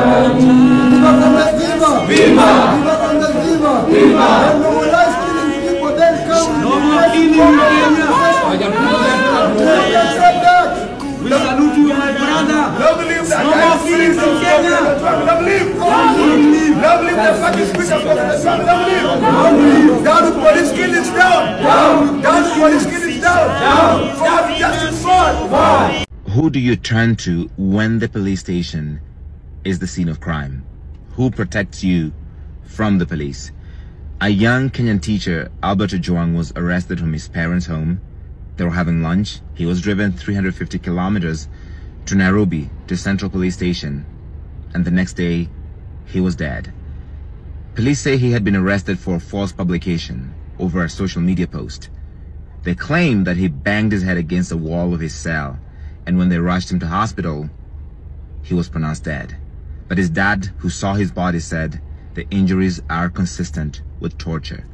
Viva Congress, viva! Viva! Viva Congress, viva! Viva! And normalize killing people, then come. No more killing in Kenya. We salute you, my brother. Long live the No more killings in Kenya. Long live! Long live the fucking speech of President Trump. Long live! Long live! Down with police killings, down! Down! Down with police killings, down! Down! Forward justice, forward! Who do you turn to when the police station is the scene of crime? Who protects you from the police? A young Kenyan teacher, Albert Ojwang, was arrested from his parents' home. They were having lunch. He was driven 350 kilometers to Nairobi, to Central Police Station, and the next day, he was dead. Police say he had been arrested for false publication over a social media post. They claim that he banged his head against the wall of his cell, and when they rushed him to hospital, he was pronounced dead. But his dad, who saw his body, said the injuries are consistent with torture.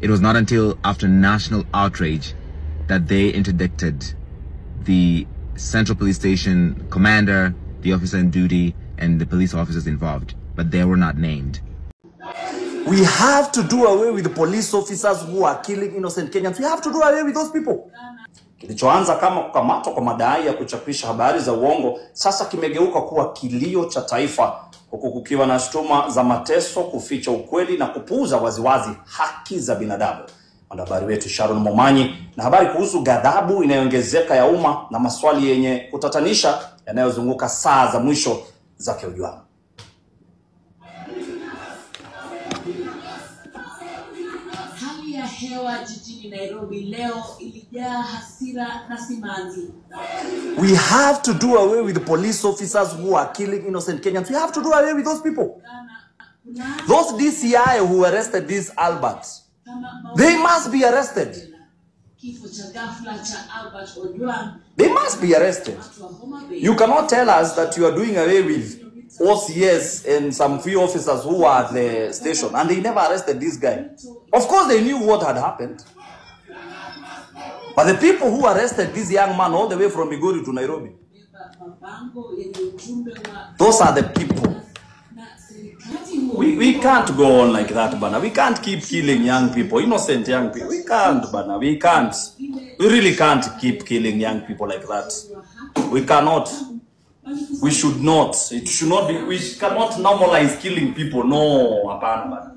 It was not until after national outrage that they interdicted the Central Police Station commander, the officer on duty, and the police officers involved, but they were not named. We have to do away with the police officers who are killing innocent Kenyans. We have to do away with those people. Kilichoanza kama kukamatwa kwa madai ya kuchapisha habari za uongo sasa kimegeuka kuwa kilio cha taifa, huku kukiwa na shutuma za mateso, kuficha ukweli na kupuuza waziwazi haki za binadamu. Mwanahabari wetu Sharon Momanyi na habari kuhusu ghadhabu inayoongezeka ya umma na maswali yenye kutatanisha yanayozunguka saa za mwisho za Ojwang. Hali ya hewa jijini Nairobi leo ilijaa hasira na simanzi. We have to do away with the police officers who are killing innocent Kenyans. We have to do away with those people. Those DCI who arrested this Albert, they must be arrested. Kifo cha ghafla cha Albert Ojwang. They must be arrested. You cannot tell us that you are doing away with OCS and some few officers who are at the station, and they never arrested this guy. Of course they knew what had happened. But the people who arrested this young man all the way from Migori to Nairobi, those are the people. We can't go on like that, bana. We can't keep killing young people, innocent young people. We can't, bana. We can't. We really can't keep killing young people like that. We cannot. We should not. It should not be. We cannot normalize killing people. No, hapana, bana.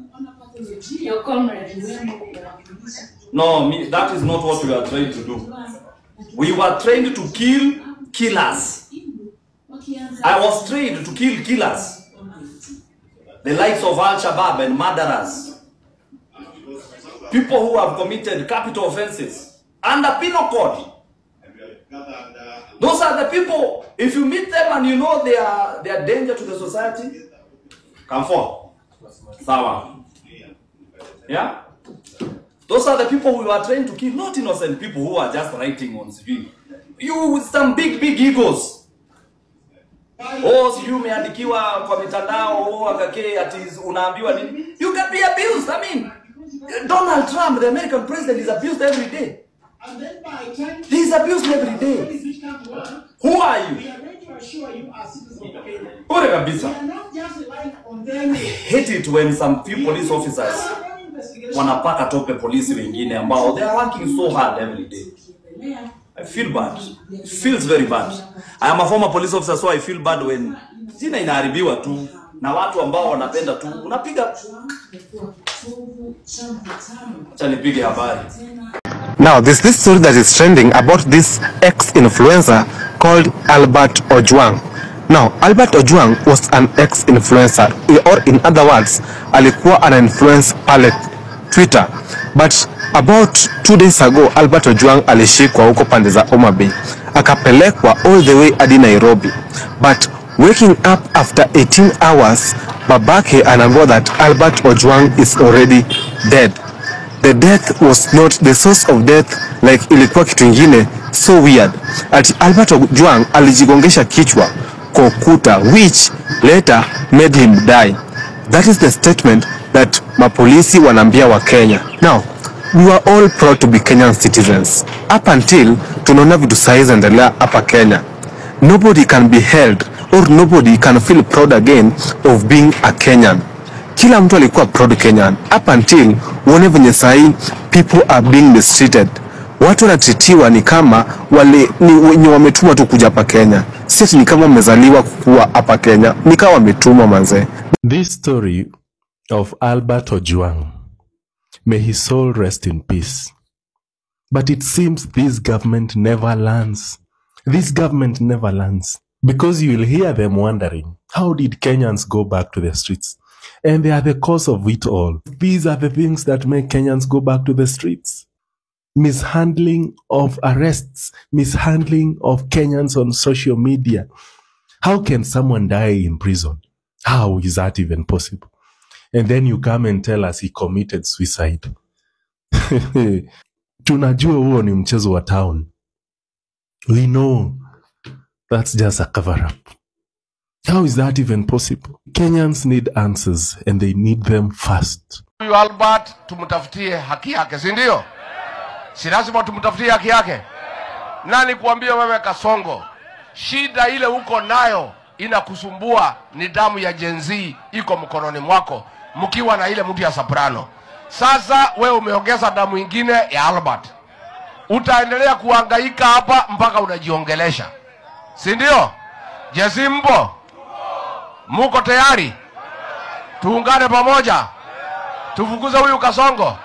Your comrades. No, me, that is not what we are trained to do. We were trained to kill killers. I was trained to kill killers. The likes of Al-Shabaab and murderers. People who have committed capital offenses under penal code. Those are the people, if you meet them and you know they are danger to the society, come forward. Sawa. Yeah? Those are the people who are trained to kill, not innocent people who are just writing on CV. You with some big, big egos. Oh, sijui umeandikiwa kwa mitandao, oh, akake ati unaambiwa nini? You can be abused. I mean, Donald Trump, the American president, is abused every day. He's abused every day. Who are you? Bure kabisa. I hate it when some few police officers wanapaka tope polisi wengine ambao they are working so hard every day. I feel bad. It feels very bad. I am a former police officer, so I feel bad when jina inaharibiwa tu na watu ambao wanapenda tu. Unapiga. Acha nipige habari. Now, there's this story that is trending about this ex-influencer called Albert Ojwang. Now, Albert Ojwang was an ex-influencer, or in other words, alikuwa an influence pale Twitter. But about 2 days ago, Albert Ojwang alishikwa huko pande za Homa Bay, akapelekwa all the way hadi Nairobi. But waking up after 18 hours, babake anaambiwa that Albert Ojwang is already dead. The death was not the source of death, like ilikuwa kitu ingine so weird. Ati Albert Ojwang alijigongesha kichwa kwa ukuta, which later made him die. That is the statement that mapolisi wanaambia wa Kenya. Now, we were all proud to be Kenyan citizens up until tunaona vitu sahizi endelea hapa Kenya. Nobody can be held or nobody can feel proud again of being a Kenyan. Kila mtu alikuwa proud Kenyan up until uone venye sahi people are being mistreated. Watu wanatreatiwa ni kama wale ni wenye wametumwa tu kuja hapa Kenya. Si ati ni kama wamezaliwa kukua hapa Kenya, ni kama wametumwa manze. This story of Albert Ojwang, may his soul rest in peace. But it seems this government never learns. This government never learns. Because you will hear them wondering, how did Kenyans go back to the streets? And they are the cause of it all. These are the things that make Kenyans go back to the streets. Mishandling of arrests, mishandling of Kenyans on social media. How can someone die in prison? How is that even possible? And then you come and tell us he committed suicide. Tunajua huo ni mchezo wa town. We know that's just a cover up. How is that even possible? Kenyans need answers and they need them fast. Huyu Albert tumtafutie haki yake, si ndio? Si lazima tumtafutie haki yake? Nani kuambia wewe Kasongo, shida ile uko nayo inakusumbua ni damu ya Gen Z iko mkononi mwako, mkiwa na ile mtu ya Soprano. Sasa wewe umeongeza damu ingine ya Albert, utaendelea kuhangaika hapa mpaka unajiongelesha, si ndio? Gen Z mpo? Muko tayari? Tuungane pamoja, tufukuze huyu Kasongo.